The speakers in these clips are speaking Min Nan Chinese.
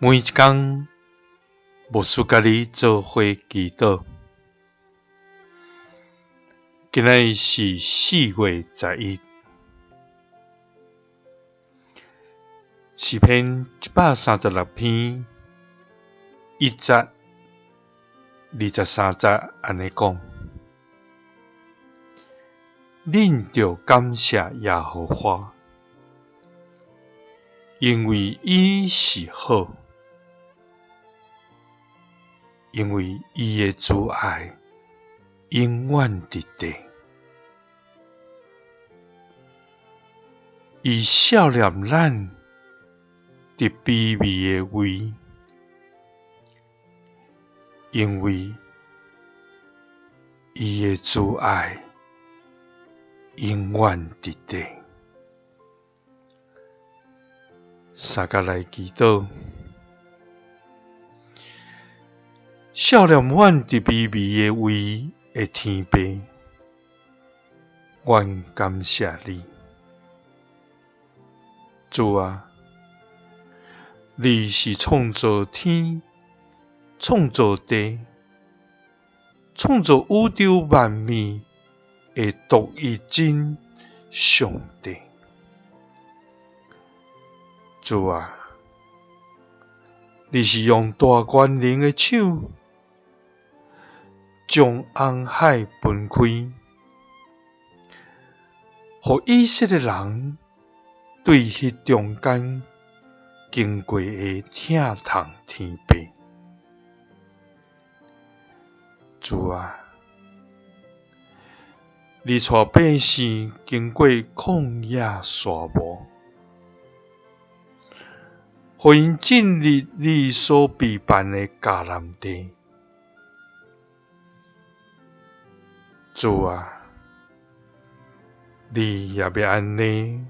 每一工，牧師佮你做伙祈禱。今仔日是4月11，詩篇136篇1節、23節按呢講：恁著感謝耶和華，因為伊是好。因為伊的慈愛永遠佇地，伊赦免咱佇卑微的位，因為伊的慈愛永遠佇地。三甲來祈禱。赦免阮佇卑微的位的天父，阮感謝你，主啊，你是創造天、創造地、創造宇宙萬物的獨一真上帝，主啊，你是用大權能的手，將紅海分開，予以色列人對彼中間經過的疼痛天父。主啊，你帶百姓經過曠野沙漠，予𪜶進入你所備辦的迦南地。主啊，你也欲按呢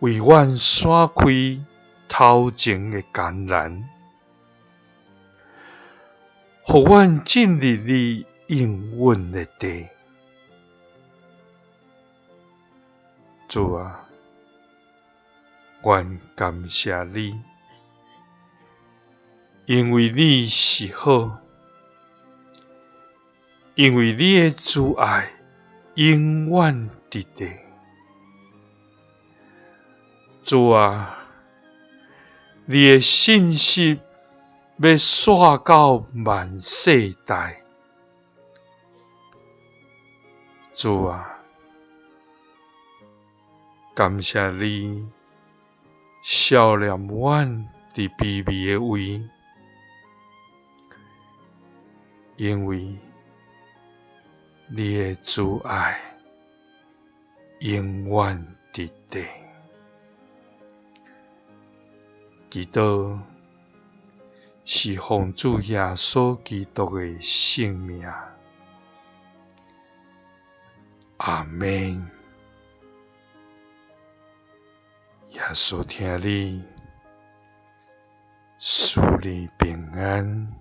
為阮散開頭前的艱難，予阮進入你應允的地。主啊，阮感謝你，因為你是好。因為你的慈愛永遠佇地。主啊，你的信實欲紲到萬世代。主啊，感謝你赦免阮佇卑微的位，因為你的慈愛永遠佇地。祈禱是奉主耶穌基督的聖名。阿們。耶穌疼你，賜你平安。